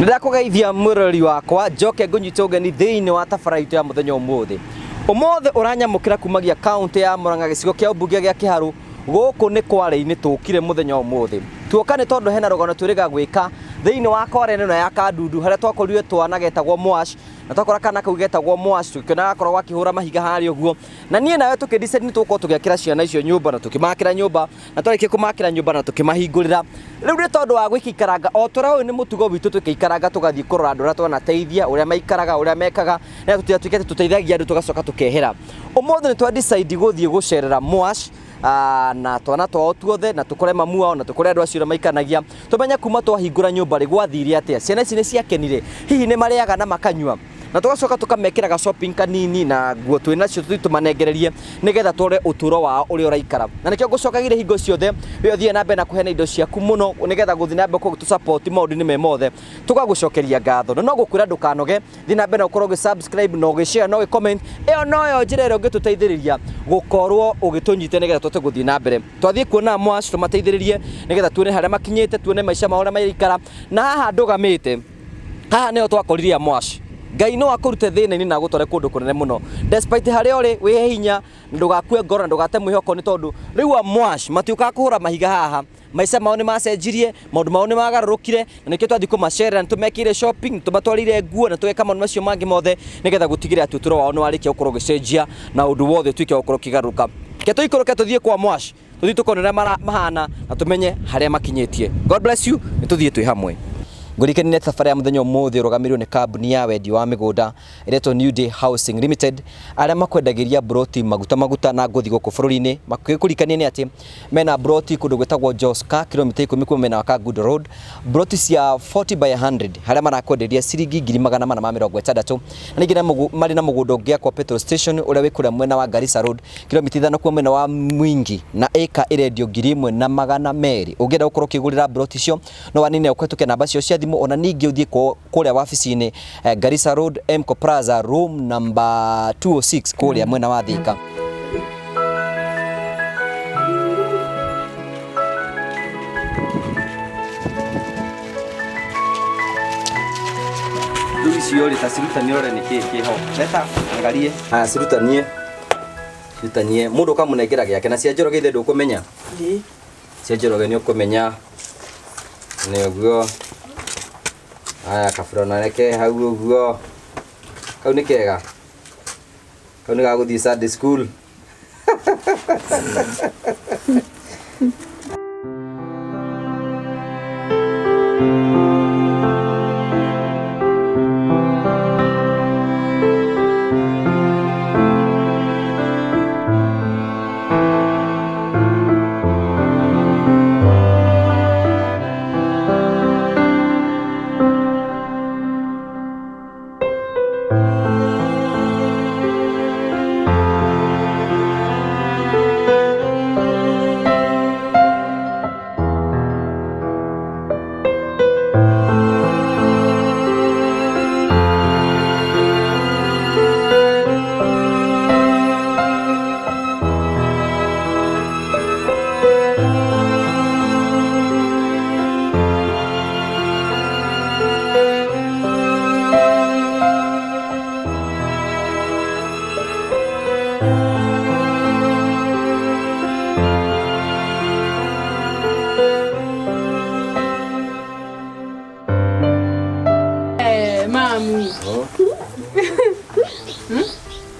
Nĩndakũgeithia mwĩroreri wakwa, njoke ngũnyite ũgeni thĩinĩ wa tabara itũ ya mũthenya ũmũthĩ. Ũmũthĩ ũranyamũkĩra kumagia kaũntĩ ya Murang'a, gĩcigo kĩa ũmbunge gĩa Kĩharũ. Gũkũ nĩ Kware-inĩ tũkire mũthenya ũmũthĩ. Tuoka nĩ tondũ hena rũgano twĩrĩga gwĩka thĩinĩ wa Kware ĩno ya Kandundu, harĩa twakorire twana getagwo Mwash, na twakora kana kau getagwo Mwash tũkĩona gakoragwo gakĩhũra mahiga harĩa ũguo. Na niĩ nawe tũkĩ decide nĩ tũgũkorwo tũgĩakĩra ciana icio nyũmba, na tũkĩmakĩra nyũmba, na twarĩkia kũmakĩra nyũmba na tũkĩmahingũrĩra. Rĩu nĩ tondũ wa gũikaikaranga, o ta ũrĩa ũyũ nĩ mũtugo witũ, tũikaikaranga tũgathiĩ kũrora andũ arĩa twanateithia, ũrĩa maikaraga, ũrĩa mekaga, nĩgetha tũtigatuĩke atĩ tũteithagia andũ tũgacoka tũkehera. Ũmũthĩ nĩ twa decide gũthiĩ gũcerera Mwash na twana twao tuothe, na tũkore mamu wao, na tũkore andũ acio ũrĩa maikanagia, tũmenye kuma twahingũra nyũmba rĩ, gwathire atĩa, ciana ici nĩ ciakenire, hihi nĩ marĩaga na makanyua, na tũgacoka tũkamekĩra ga shopping kanini na nguo twĩ nacio tũthiĩ tũmanengererie nĩgetha tũrore ũtũro wao ũrĩa ũraikara. Na nĩkĩo ngũcokagĩria hingo ciothe we ũthiĩ na mbere na kũheana indo ciaku mũno nĩgetha gũthiĩ na mbere tũ support maũndũ-inĩ me mothe, tũgagũcokeria ngatho. Na no ngũkwĩra ndũkanoge, thiĩ na mbere na ũkorwo ũgĩ subscribe na ũgĩ share na ũgĩ comment. Ĩyo noyo njĩra ĩrĩa ũngĩtũteithĩrĩria gũkorwo ũgĩtũnyita nĩgetha tũhote gũthiĩ na mbere. Twathiĩ kuona Mwash tũmateithĩrĩrie nĩgetha tuone harĩa makinyĩte, tuone maica mao ũrĩa maraikara. Na haha ndũgamĩte, haha nĩho twakorire Mwash. Ngai no akũrute thĩna-inĩ na agũtware kũndũ kũnene mũno. Despite harĩa ũrĩ, wĩhe hinya, ndũgakue ngoro na ndũgate mwĩhoko, nĩ tondũ rĩu Mwash matiũkaga kũhũra mahiga haha. Maica mao nĩ macenjirie, maũndũ mao nĩ magarũrũkire, na nĩkĩo twathiĩ kũmacerera, nĩ tũmekĩire shopping, nĩ tũmatwarĩire nguo, na tũgeka maũndũ macio mangĩ mothe nĩgetha gũtigĩrĩra atĩ ũtũũro wao nĩ warĩkia gũkorwo ũgĩcenjia na ũndũ wothe ũtuĩke wa gũkorwo ũkĩgarũrũka. Reke tũikũrũke tũthiĩ kwa Mwash, tũthiĩ tũkone ũrĩa mahana na tũmenye harĩa makinyĩtie. God bless you, nĩ tũthiĩ twĩ hamwe. Ngũririkanie thabarĩ ya mũthenya ũmũthĩ ũrũgamĩrĩirwo nĩ kambuni ya wendia wa mĩgũnda ĩretwo New Day Housing Limited, arĩa makwendagĩria mburoti maguta maguta na ngũthi gũkũ bũrũri-inĩ. Makĩkũririkania nĩ atĩ mena mburoti kũndũ gwĩtagwo Joska, kilomita 10 kuma mwena wa Kangundo Road, mburoti cia 40 by 100 harĩa marakwenderia ciringi 460,000. Na ningĩ marĩ na mũgũnda ũngĩakwo petrol station ũrĩa wĩ kũrĩa mwena wa Garissa Road, kilomita 5 kuma mwena wa Mwingi, na ĩka ĩrendio 1,200. Ũngĩenda gũkorwo ũkĩgũrĩra mburoti icio, no wanine ũkũhetũke namba cio cia thimũ, ona ningĩ ũthiĩ kũrĩa wabici-inĩ Garissa Road, Mco Plaza, room number 206 kũrĩa mwena wa Thika. Rĩu icio rĩ, ta cirutanie ũrore nĩ kĩĩ kĩho. Leta, angarie. Haya, cirutanie. Cirutanie. Mũndũ ũkamũnengera gĩake, na cia Njoroge ithe ndũkũmenya. Ĩĩ. Cia Njoroge nĩ ũkũmenya. Nĩ ũguo. Haya, kaburana reke hau ũguo. Kau nĩ kega. Kau nĩ gagũthiĩ Sunday school. Eh, mami.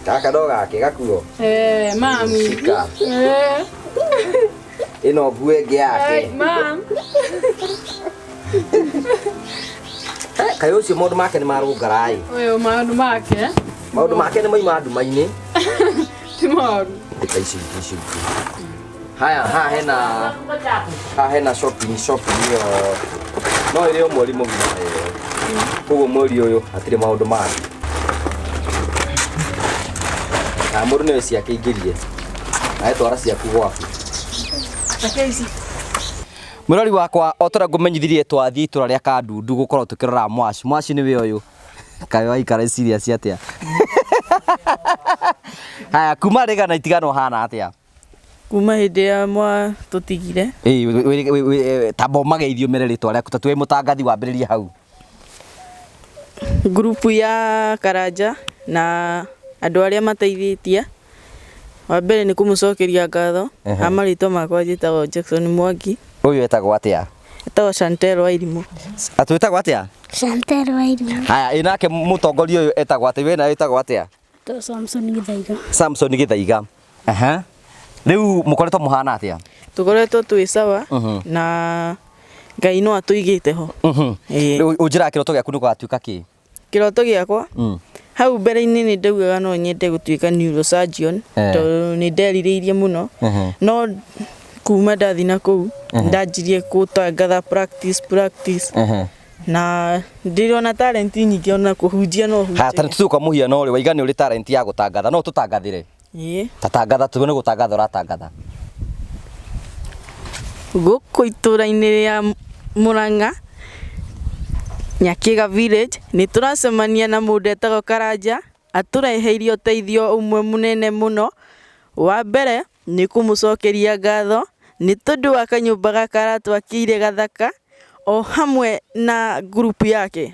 Gaka no gake gakuo. Eh, mami. Shika. Eh. Ĩno nguo ĩngĩ yake. Eh, mam. Eh, kaĩ ũcio maũndũ make nĩ marũngara-ĩ. Ũyũ maũndũ make. Maũndũ make nĩ maima nduma-inĩ. Ti moru. Ĩka ici ici ici. Haya, haha hena haha hena shopping shopping ĩyo no ĩrĩ o mweri mũgima ĩyo. Koguo mweri ũyũ hatirĩ maũndũ mangĩ. Na mũndũ nĩwe ciake ingĩrie. Nawe twara ciaku gwaku. Reke ici. Mũrori wakwa, o ta ũrĩa ngũmenyithirie twathiĩ itũra rĩa Kandundu gũkorwo tũkĩrora Mwaci. Mwaci nĩwe ũyũ. Kaĩ waikara serious atĩa? Haya, kuma rĩgana itigano hana atĩa? Kuma hĩndĩ ĩrĩa mwatũtigire. Ĩĩ, tamba ũmageithie ũmere rĩtwa rĩaku ta tuwe mũtangathi wambĩrĩrie hau. Ngurubu ya Karanja na andũ arĩa mateithĩtie, wa mbere nĩ kũmũcokeria ngatho. Ha marĩtwa makwa njĩtagwo Jackson Mwangi. Ũyũ etagwo atĩa? Etagwo Chantel Wairimũ. Atwĩtagwo atĩa? Chantel Wairimũ. Haya, ĩ nake mũtongoria ũyũ etagwo atĩa? We nawe wĩtagwo atĩa? To Samson Gĩthaiga. Samson Gĩthaiga. Aha. Rĩu mũkoretwo mũhana atĩa? Tũkoretwo twĩ sawa na Ngai no atũigĩte ho. Ĩĩ. Rĩu ũnjĩraga kĩroto gĩaku nĩ gũgatuĩka kĩ? Kĩroto gĩakwa hau mbere-inĩ nĩ ndaugaga no nyende gũtuĩka neurosurgeon tondũ nĩ nderirĩirie mũno, no kuma ndathiĩ na kũu ndanjirie gũtangatha practice practice na ndĩrona talent nyingĩ ona kũhunjia no Haya, ta hunjie. nĩtũgũka mũhiano rĩ, waiga nĩ ũrĩ talent ya gũtangatha, no ũtũtangathĩre? Ĩĩ. Ta tangatha tuone gũtangatha ũratangatha. Gũkũ itũra-inĩ rĩa Murang'a Nyakĩga village nĩ tũracemania na mũndũ etagwo Karanja atũreheire ũteithio ũmwe mũnene mũno. Wa mbere nĩ kũmũcokeria ngatho nĩ tondũ wa kanyũmba gaka aratwakĩire gathaka o hamwe na ngurubu yake.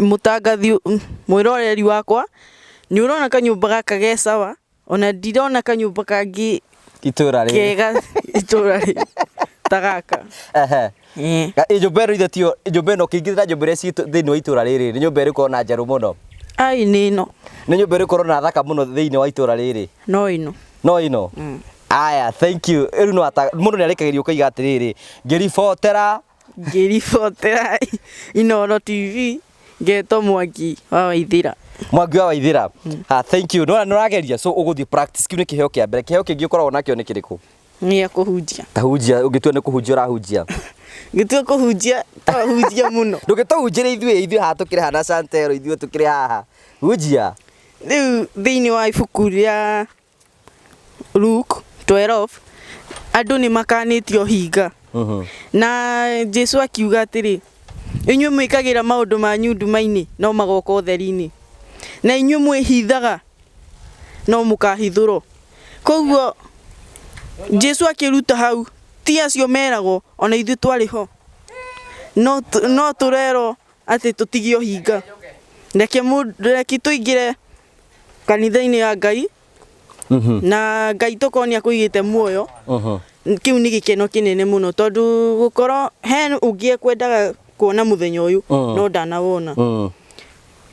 Mũtangathi mwĩroreri wakwa nĩ ũrona kanyũmba gaka ge sawa, ona ndirona kanyũmba kangĩ Itũra rĩrĩ. kega itũra rĩrĩ ta gaka. Ehe. Ĩĩ. Ĩ nyũmba ĩno ithe tiyo nyũmba ĩno ũkĩingĩrĩra nyũmba ĩrĩa citũ thĩinĩ wa itũra rĩrĩ, nĩ nyũmba ĩrĩkũ ũrona njerũ mũno? Ai nĩ ĩno. Nĩ nyũmba ĩrĩkũ ũrona thaka mũno thĩinĩ wa itũra rĩrĩ? No ĩno. No ĩno? Aya, thank you. Rĩu no ata mũndũ nĩ arĩkagĩria ũkaiga atĩrĩrĩ, ngĩribotera Ngĩribotera Inooro TV ngetwo Mwangi wa Waithĩra. Mwangi wa Waithĩra. Ah, thank you. Nora nĩũrageria, so ũgũthiĩ practice, kĩu nĩ kĩheo kĩa mbere. Kĩheo kĩngĩ ũkoragwo nakĩo nĩ kĩrĩkũ? Nĩ gĩa kũhunjia. Ta hunjia, ũngĩtua nĩ kũhunjia ũrahunjia. Ngĩtua kũhunjia tohunjia mũno. Ndũngĩtũhunjĩria ithuĩ, ithuĩ haha tũkĩrĩ haha na Chantel, ithuĩ tũkĩrĩ haha. Hunjia. Rĩu thĩinĩ wa ibuku rĩa Luke 12 andũ nĩ makanĩtio hinga. Na Jesu akiuga atĩrĩ, inyuĩ mwĩkagĩra maũndũ manyu nduma-inĩ no magoka ũtheri-inĩ, na inyuĩ mwĩhithaga no mũkahithũrwo. Koguo Jesu akĩruta hau ti acio meragwo, ona ithuĩ twarĩ ho, no no tũrerwo atĩ tũtige ũhinga. Reke reke tũingĩre kanitha-inĩ ya Ngai na Ngai tokorwo nĩ akũigĩte muoyo, kĩu nĩ gĩkeno kĩnene mũno tondũ gũkorwo he ũngĩ ekwendaga kuona mũthenya ũyũ no ndanawona.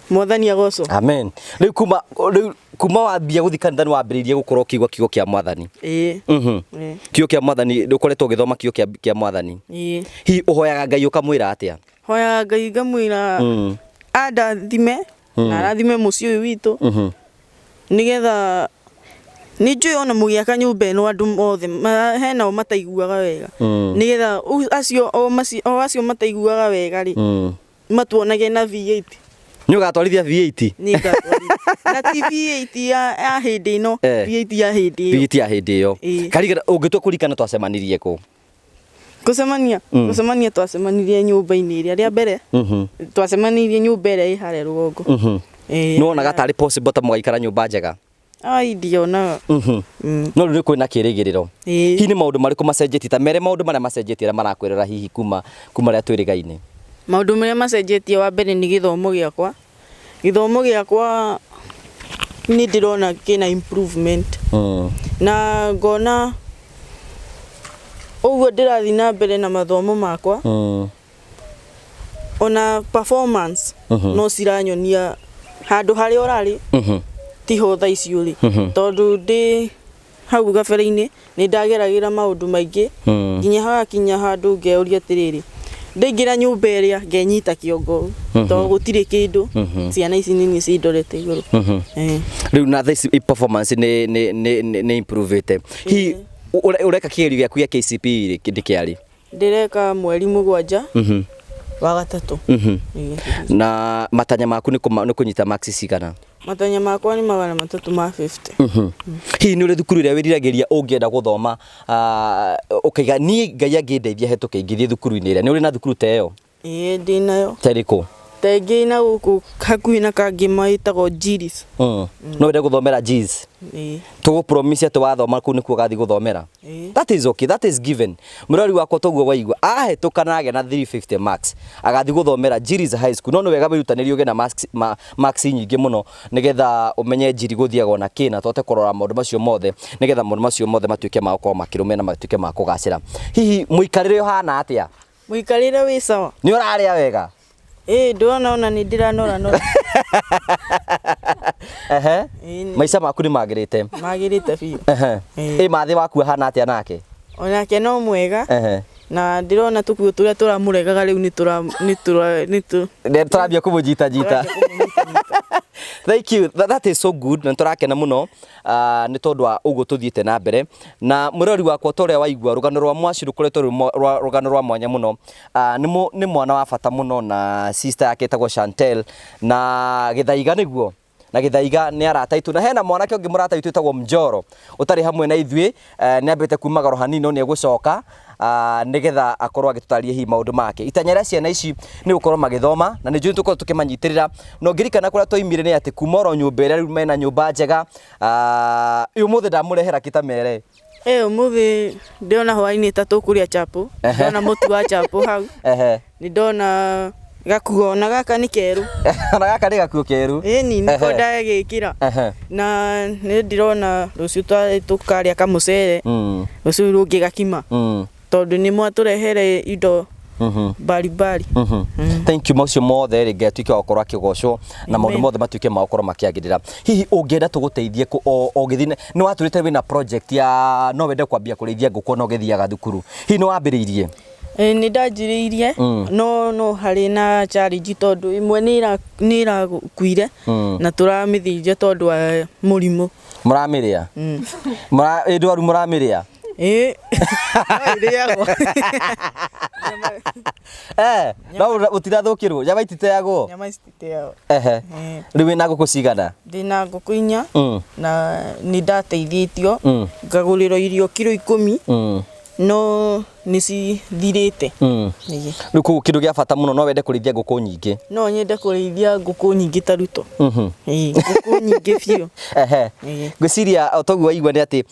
Mwathani agocwo. Amen. Rĩu kuma rĩu kuma wambia gũthiĩ kanitha nĩ wambĩrĩirie gũkorwo ũkĩigua kiugo kĩa Mwathani. Ĩĩ. Ĩĩ. Kiugo kĩa Mwathani ũkoretwo ũgĩthoma kiugo kĩa kĩa Mwathani. Ĩĩ. Hihi ũhoyaga Ngai ũkamwĩra atĩa? Hoyaga Ngai ngamwĩra andathime na arathime mũciĩ ũyũ witũ nĩgetha nĩ njũĩ ona mũgĩaka nyũmba ĩno andũ othe hena o mataiguaga wega, nĩgetha acio o acio mataiguaga wega rĩ matuonage na V8. Nĩ ũgatwarithia V8? Nĩ ngatwarithia. Na ti V8 ya hĩndĩ ĩno, V8 ya hĩndĩ ĩyo. V8 ya hĩndĩ ĩyo. Ĩĩ. Karigana ũngĩtua kũririkana twacemanirie kũ? Gũcemania gũcemania twacemanirie nyũmba-inĩ ĩrĩa rĩa mbere twacemanirie nyũmba ĩrĩa ĩ harĩa rũgongo. Ĩĩ. Nĩ wonaga tarĩ possible ta mũgaikara nyũmba njega? Ai ndionaga. No rĩu nĩ kwĩna kĩrĩgĩrĩro. Ĩĩ. Hihi nĩ maũndũ marĩkũ macenjetie, ta mere maũndũ marĩa macenjetie arĩa marakwĩrora hihi kuma kuma rĩrĩa twĩrĩgaine? Maũndũ marĩa macenjetie wa mbere nĩ gĩthomo gĩakwa. Gĩthomo gĩakwa nĩ ndĩrona kĩna improvement. Na ngona ũguo ndĩrathiĩ na mbere na mathomo makwa, ona performance no ciranyonia handũ harĩa ũrarĩ tiho thaa ici ũrĩ, tondũ ndĩ hau gabere-inĩ nĩ ndageragĩra maũndũ maingĩ nginya hagakinya handũ ngeuria atĩrĩrĩ, ndaingĩra nyũmba ĩrĩa ngenyita kĩongo tondũ gũtirĩ kĩndũ, ciana ici nini cindorete igũrũ. Rĩu na thaa ici performance nĩ nĩ nĩ nĩ nĩ improvete. Hihi ũreka kĩgerio gĩaku gĩa KCPE rĩ nĩ kĩarĩ? Ndĩreka mweri 7 wa gatatũ. Ĩĩ. Na matanya maku nĩ nĩ kũnyita marks cigana? Matanya makwa nĩ 350. Hihi nĩ ũrĩ thukuru ĩrĩa wĩriragĩria ũngĩenda gũthoma, ũkaiga niĩ Ngai angĩndeithia hetũke ingĩthiĩ thukuru-inĩ ĩrĩa? Nĩ ũrĩ na thukuru ta ĩyo? Ĩĩ ndĩnayo. Ta ĩrĩkũ? Ta ĩngĩ na gũkũ hakuhĩ na kangĩ ĩtagwo Jiris. No wende gũthomera Jiris? Ĩĩ. Tũgũ promise atĩ wathoma kũu nĩkuo ũgathiĩ gũthomera? Ĩĩ. That is okay, that is given. Mũrori wakwa, toguo waigua, ahĩtũka na agĩa na 350 marks, agathiĩ gũthomera Jiris High School. No nĩ wega wĩrutanĩrie ũgĩe na marks, marks nyingĩ mũno, nĩgetha ũmenye Njiri gũthiagwo na kĩ, na tũhote kũrora maũndũ macio mothe, nĩgetha maũndũ macio mothe matuĩke ma gũkorwo makĩrũmĩrĩra na matuĩke ma kũgacĩra. Hihi mũikarĩre ũhana atĩa? Mũikarĩre wĩ sawa. Nĩ ũrarĩa wega? Ĩĩ, ndĩrona ona nĩ ndĩranora nora. Ĩĩ. Maica maku nĩ magĩrĩte? Magĩrĩte biũ. Ĩĩ. Ĩ mathĩ waku ahana atĩa nake? Onake no mwega. Na ndĩrona tũkuo tũrĩa tũramũregaga rĩu nĩ tũra nĩ tũra nĩ tũ Nĩ tũrambia kũmũnyita nyita. Thank you. That is so good, na tũrakena mũno nĩ tondũ wa ũguo tũthiĩte na mbere. Na mũrori wakwa, ta ũrĩa waigua, rũgano rwa Mwaci rũkoretwo rwĩ rũgano rwa mwanya mũno. Nĩ mwana wa bata mũno, na sister yake ĩtagwo Chantel na Gĩthaiga, nĩguo na Gĩthaiga nĩ arata aitũ, na hena mwanake ũngĩ mũrata witũ wĩtagwo Mjoro ũtarĩ hamwe na ithuĩ. Nĩ ambĩte kuma goro hanini, no nĩ egũcoka nĩgetha akorwo agĩtũtarĩria hihi maũndũ make. Itanya rĩa ciana ici nĩ gũkorwo magĩthoma, na nĩ njũĩ tũkorwo tũkĩmanyitĩrĩra, na ũngĩririkana kũrĩa twaimire nĩ atĩ kuma oro nyũmba ĩrĩa, rĩu mena nyũmba njega. Ũmũthĩ ndamũrehera kĩtamere. Ĩ, ũmũthĩ ndĩrona hwaĩ-inĩ ta tũkũrĩa chapo. Ndona mũtu wa chapo hau. Nĩ ndona gakuo, na gaka nĩ kerũ. Na gaka nĩ gakuo kerũ. Ĩni, nĩko ndagĩkĩra. Na nĩ ndĩrona rũciũ tũkarĩa kamũcere, rũciũ rũngĩ gakima, tondũ nĩ mwatũrehere indo mbalimbali. Thank you. Macio mothe rĩ, Ngai atuĩke wa gũkorwo akĩgocwo na maũndũ Amen. mothe matuĩke ma gũkorwo makĩagĩrĩra. Hihi ũngĩenda tũgũteithie kũ o ũgĩthiĩ, nĩ watwĩrĩte wĩna project ya no wende kwambia kũrĩithia ngũkũ na ũgĩthiaga thukuru, hihi nĩ wambĩrĩirie? Ĩ, nĩ ndanjĩrĩirie, no harĩ na challenge, tondũ ĩmwe nĩ ĩrakuire na tũramĩthĩnja tondũ wa mũrimũ. Mũramĩrĩa? Ĩ ndwaru mũramĩrĩa? Ĩ, no ĩrĩagwo. No ũtirathũkĩrwo, nyama ititeagwo? Nyama cititeagwo. Rĩu wĩna ngũkũ cigana? Ndĩna ngũkũ 4. Na nĩ ndateithĩtio ngagũrĩrwo irio kiro 10, no nĩ cithirĩte. Ĩĩ. Rĩu koguo kĩndũ gĩa bata mũno, no wende kũrĩithia ngũkũ nyingĩ? No nyende kũrĩithia ngũkũ nyingĩ ta Ruto. Ĩĩ, ngũkũ nyingĩ biũ. Ĩĩ. Ngwĩciria o toguo waigua nĩ atĩ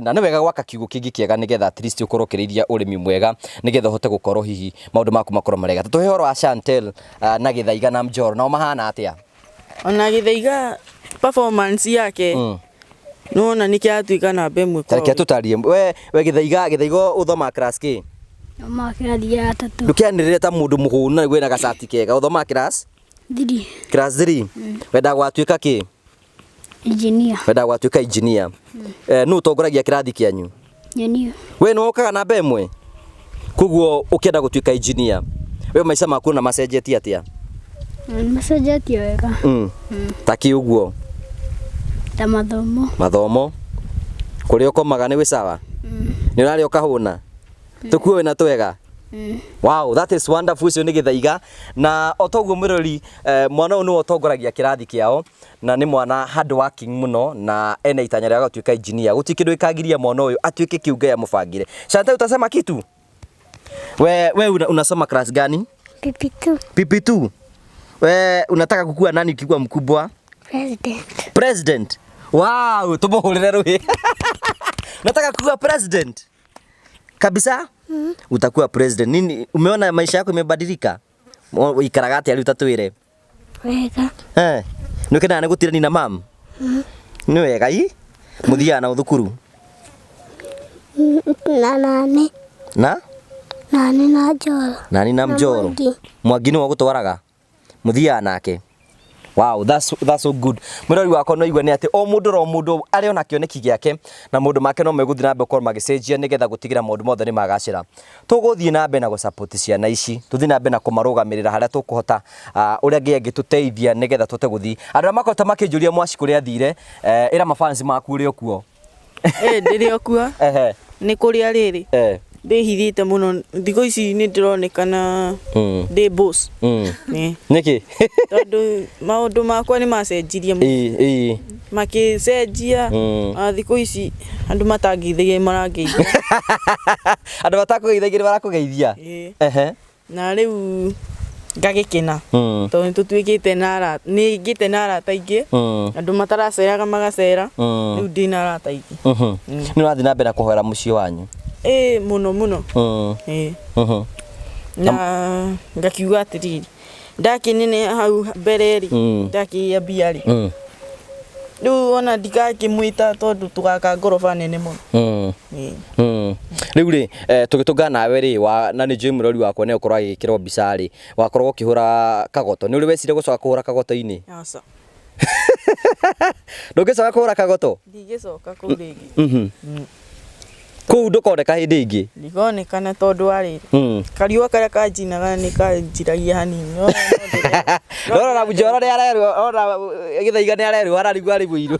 na nĩ wega gwaka kiugũ kĩngĩ kĩega, nĩgetha at least ũkorwo ũkĩrĩithia ũrĩmi mwega, nĩgetha ũhote gũkorwo hihi maũndũ maku makorwo marega. Tũhe ũhoro wa Chantel na Gĩthaiga na Mjoro, nao mahana atĩa? Ona Gĩthaiga performance yake nĩwona nĩ kĩratuĩka namba 1. Ta reke tũtarie we Gĩthaiga, ũthomaga class kĩ? Thomaga kĩrathi gĩa gatatũ. Ndũkĩanĩrĩre ta mũndũ mũhũnu na wĩna gacati kega. Ũthomaga class? 3. Class 3. Wendaga gwatuĩka kĩ? Engineer. Wendaga gwatuĩka engineer. Nũ ũtongoragia kĩrathi kĩanyu? Nyonia. We nĩ wokaga namba 1, koguo ũkĩenda gũtuĩka engineer. We maica maku na macenjetie atĩa? Macenjetie wega. Ta kĩ ũguo? Ta mathomo. Mathomo, kũrĩa ũkomaga nĩ gwĩ sawa, nĩ ũrarĩa ũkahũna, tũkuo wĩna twega. Wow, that is wonderful. Ũcio nĩ Gĩthaiga, na o toguo mwĩrori, mwana ũyũ nĩwe ũtongoragia kĩrathi kĩao, na nĩ mwana hard working mũno, na ena itanya rĩa gũtuĩka engineer. Gũtirĩ kĩndũ gĩkagiria mwana ũyũ atuĩke kĩu Ngai amũbangire. Chantal, utasema kitu? We unasoma class gani? PP2. PP2. We unataka kukua nani ukikuwa mkubwa? President. President. Wow, tumuhurire rũhĩ. Nataka kuwa president kabisa. Utakuwa president nini? Umeona maisha yako imebadilika? Ikaraga atĩa rĩu, tatwĩre? Wega. Nĩ ũkenaga nĩ gũtirani na mam? Nĩ wega. I mũthiaga na thukuru? Na nani. Na Nani na Njoro. Nani na Na Mjoro. Mwangi. Mwangi nĩwe ũgũtwaraga, mũthiaga nake. Wow, that's so good. Mwĩrori wakwa, no igua nĩ atĩ o mũndũ ro mũndũ arĩ ona kĩoneki gĩake, na maũndũ make no megũthiĩ na mbere gũkorwo magĩcenjia, nĩgetha gũtigĩra maũndũ mothe nĩ magacĩra. Tũgũthiĩ na mbere na gũsupport ciana ici, tũthiĩ na mbere na kũmarũgamĩrĩra harĩa tũkũhota, ũrĩa Ngai angĩtũteithia, nĩgetha tũhote gũthiĩ. Andũ arĩa makoretwo makĩnjũria Mwaci kũrĩa athire, ĩra mafans maku ũrĩa ũkuo. Ĩ, ndĩrĩ o kuo. Nĩ kũrĩa rĩrĩ ndĩhithĩte mũno thikũ ici, nĩ ndĩronekana ndĩ boss. Ĩ. Nĩkĩ? Tondũ maũndũ makwa nĩ macenjirie mũno. Ĩ, ĩ. Makĩcenjia. Thikũ ici andũ matangĩithagia marangeithia. Andũ matakũgeithagia nĩ marakũgeithia. Ĩ. Ehe. Na rĩu Ngagĩkena tondũ nĩ tũtuĩkĩte na arata, nĩ ngĩte na arata aingĩ, andũ mataraceraga magacera, rĩu ndĩna arata aingĩ. Nĩ ũrathiĩ na mbere na kũhoera mũciĩ wanyu? Ĩĩ, mũno mũno. Ĩĩ. Na ngakiuga atĩrĩrĩ, ndakĩneneha hau mbere rĩ, ndakĩgĩa mbia rĩ, rĩu ona ndigakĩmwĩta tondũ tũgaka ngoroba nene mũno. Ĩĩ. Rĩu rĩ, tũgĩtũngana nawe rĩ, na nĩ njũĩ mũrori wakwa nĩ egũkorwo agĩkĩrwo mbica rĩ, wakoragwo ũkĩhũra kagoto. Nĩ ũrĩ weciria gũcoka kũhũra kagoto-inĩ? Aca. Ndũngĩcoka kũhũra kagoto? Ndingĩcoka kũu rĩngĩ. Kũu ndũkoneka hĩndĩ ĩngĩ? Ndikonekana tondũ wa rĩrĩ, kariũa karĩa kanjinaga nĩ kanjiragia hanini. No Ndorora Njoro nĩ arerwo, ona Gĩthaiga nĩ arerwo, ararigwo arĩ mũirũ.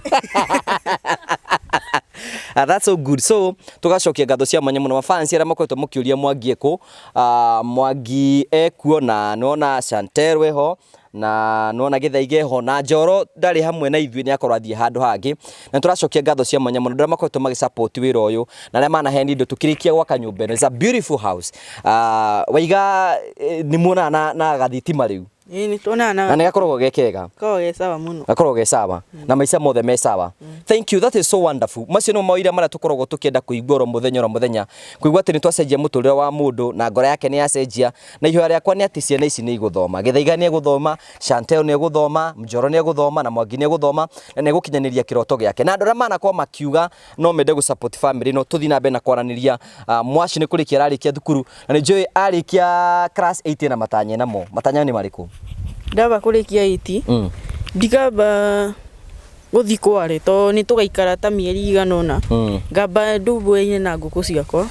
Ah, that's so good. So tugacokia ngatho cia mwanya mũno mafans arĩa makoretwo mũkĩũria Mwangi ekũ. Mwangi ekuo na nĩwona Chantel weho na nĩwona Gĩthaiga eho na Njoro ndarĩ hamwe na ithuĩ, nĩ akorwo athiĩ handũ hangĩ. Na tũracokia ngatho cia mwanya mũno arĩa makoretwo magĩ support wĩra ũyũ na arĩa manaheana indo tũkĩrĩkia gwaka nyũmba ĩno. It's a beautiful house. Waiga nĩ muonaga na gathitima rĩu? Ĩĩ, nĩ tuonaga na nĩ gakoragwo ge kega. Gakoragwo ge sawa mũno. Gakoragwo ge sawa na maica mothe me sawa. Thank you, that is so wonderful. Macio nĩmo mawĩra marĩa tũkoragwo tũkĩenda kũigua oro mũthenya oro mũthenya, kũigua atĩ nĩ twacenjia mũtũrĩre wa mũndũ na ngoro yake nĩ yacenjia. Na ihoya rĩakwa nĩ atĩ ciana ici nĩ igũthoma. Gĩthaiga nĩ egũthoma, Chantel nĩ egũthoma, Njoro nĩ egũthoma na Mwangi nĩ egũthoma na nĩ egũkinyanĩria kĩroto gĩake. Na andũ arĩa manakorwo makiuga no mende gũ support family no tũthiĩ na mbere na kwaranĩria. Mwaci nĩ kũrĩkia ararĩkia thukuru na nĩ njũĩ arĩkia class 8 na matanya namo. Matanya nĩ marĩkũ? Ndamba kũrĩkia 8, ndikamba gũthiĩ kware tondũ nĩ tũgaikara ta mĩeri igana ũna, ngamba ndumbuaine na ngũkũ ciakwa,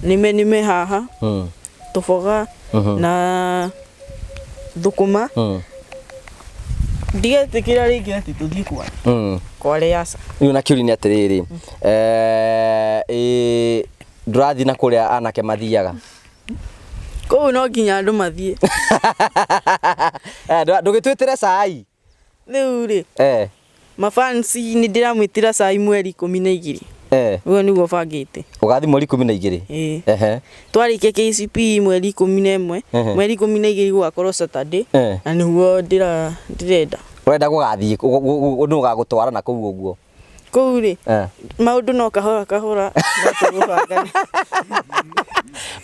nĩme nĩme haha tũboga na thũkũma, ndigetĩkĩra rĩngĩ atĩ tũthiĩ kware kware, aca. Rĩu na kĩũria nĩ atĩrĩrĩ, ndũrathiĩ na kũrĩa anake mathiaga? Kũu no nginya andũ mathiĩ. Ndũgĩtwĩtĩre cai. Rĩu rĩ, mafansi nĩ ndĩramwĩtĩra cai mweri 12. Ũguo nĩguo bangĩte. Ũgathiĩ mweri 12? Ĩĩ. Twarĩkia KCPE mweri 11, mweri 12 gũgakorwo Saturday, na nĩguo ndĩrenda. Ũrenda gũgathiĩ nũ ũgagũtwara na kũu ũguo? Kũu rĩ, maũndũ no kahora kahora, no tũgũbangana.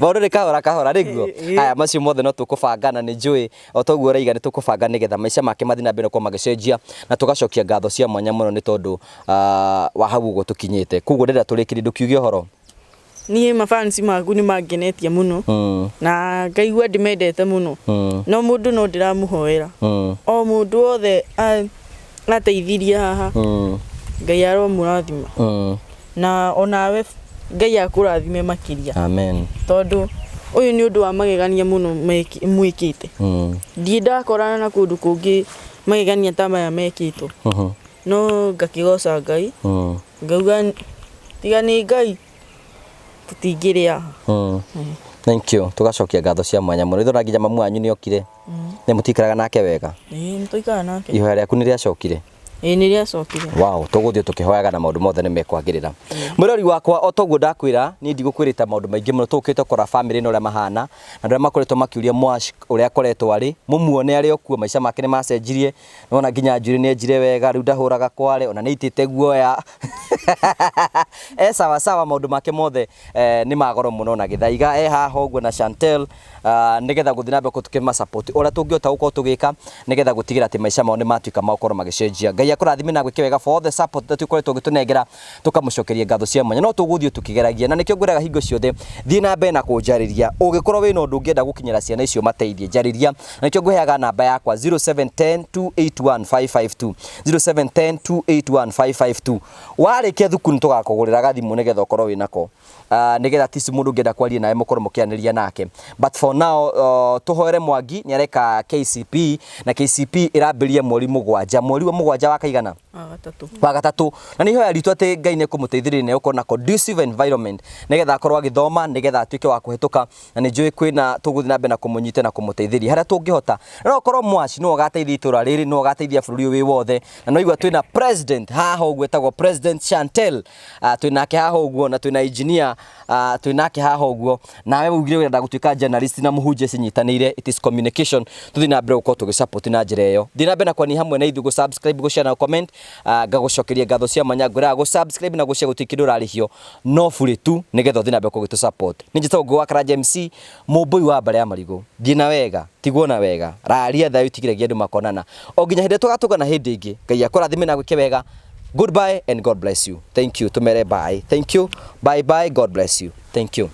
Maũndũ nĩ kahora kahora nĩguo. Haya, macio mothe no tũkũbanga na nĩ njũĩ o toguo ũraiga nĩ tũkũbanga nĩgetha maica make mathiĩ na mbere gũkorwo magĩcenjia, na tũgacokia ngatho cia mwanya mũno nĩ tondũ wa hau ũguo tũkinyĩte. Koguo ndĩrenda tũrĩkĩrie, ndũkiuge ũhoro. Niĩ mafansi maku nĩ mangenetie mũno na ngaigua ndĩmendete mũno, no mũndũ no ndĩramũhoera, o mũndũ wothe ateithirie haha, Ngai aromũrathima, na onawe Ngai akũrathime makĩria. Amen. Tondũ ũyũ nĩ ũndũ wa magegania mũno mwĩkĩte. Ndirĩ ndakorana na kũndũ kũngĩ magegania ta maya mekĩtwo, no ngakĩgoca Ngai, ngauga tiga nĩ Ngai tũtingĩrĩ haha. Thank you. Tugacokia ngatho cia mwanya mũno. Ithona nginya mamu wanyu nĩ okire. Nĩ mũtikaraga nake wega? Ĩĩ, nĩ tũikaraga nake. Ihoya rĩaku nĩ rĩacokire? Ĩĩ, nĩ rĩacokire. Wow, tũgũthiĩ tũkĩhoyaga na maũndũ mothe nĩ mekwagĩrĩra. Mwĩrori wakwa, o toguo ndakwĩra, niĩ ndigũkwĩrĩta maũndũ maingĩ mũno, tũkĩte kũrora family ĩno ũrĩa mahana, na andũ arĩa makoretwo makĩũria Mwash ũrĩa akoretwo arĩ, mũmuone arĩ o kuo, maica make nĩ macenjirie, nĩwona nginya njuĩrĩ nĩ enjire wega, rĩu ndahũraga kware, ona nĩ aitĩte guoya. E sawa sawa, maũndũ make mothe nĩ magoro mũno, na Gĩthaiga e haha ũguo na Chantel, nĩgetha gũthiĩ na mbere tũkĩma support ũrĩa tũngĩhota gũkorwo tũgĩka nĩgetha gũtigĩra atĩ maica mao nĩ matuĩka ma gũkorwo magĩcenjia. Ngai akũrathime na gwĩke wega for all the support that ũkoretwo ũgĩtũnengera, tũkamũcokeria ngatho cia mwanya. No tũgũthiĩ tũkĩgeragia, na nĩkĩo ngwĩraga hingo ciothe thiĩ na mbere na kũnjarĩria. Ũngĩkorwo wĩna ũndũ ũngĩenda gũkinyĩra ciana icio mateithie, njarĩria, na nĩkĩo ngũheaga namba yakwa 0710 281 552, 0710 281 552. Warĩkia thukuru nĩ tũgakũgũrĩra gathimũ nĩgetha ũkorwo wĩnako, nĩgetha tisi mũndũ ũngĩenda kwaria nawe mũkorwo mũkĩanĩria nake. But for now, tũhoere Mwangi nĩ areka KCPE, na KCPE ĩrambĩrĩria mweri 7, mweri wa 7 wa wa kaigana? Wa gatatũ. Wa gatatũ. Na nĩ ihoya ritũ atĩ Ngai nĩ ekũmũteithĩrĩria na egũkorwo na conducive environment nĩgetha akorwo agĩthoma, nĩgetha atuĩke wa kũhĩtũka. Na nĩ njũĩ kwĩna tũgũthiĩ na mbere na kũmũnyita na kũmũteithĩrĩria harĩa tũngĩhota. Na no ũkorwo Mwaci nĩwe ũgateithia itũra rĩrĩ, nĩwe ũgateithia bũrũri ũyũ wĩ wothe. Na no igua twĩna president haha ũguo etagwo President Chantel. Twĩnake haha ũguo na twĩna engineer twĩnake haha ũguo. Nawe ugire ũrenda gũtuĩka journalist na mũhunjia cinyitanĩire, it is communication. Tũthiĩ na mbere gũkorwo tũgĩ support na njĩra ĩyo. Thiĩ na mbere na kwania hamwe na ithuĩ, gũ subscribe, gũ share na comment. Ngagũcokeria ngatho cia mwanya, ngwĩraga gũ subscribe na gũ share gũtirĩ kĩndũ ũrarĩhio, no burĩ tu nĩgetha ũthiĩ na mbere gũgĩtũ support. Nĩ njĩtagwo Ngũgĩ wa Karanja MC, mũmbũi wa mbarĩ ya marigũ. Thiĩ na wega, tigwo na wega, raria thayũ, tigiragia andũ makonana o nginya hĩndĩ tũgatũngana hĩndĩ ĩngĩ. Ngai akũrathime na gwĩke wega. Goodbye and God bless you. Thank you. Tumere bye. Thank you. Bye bye. God bless you. Thank you.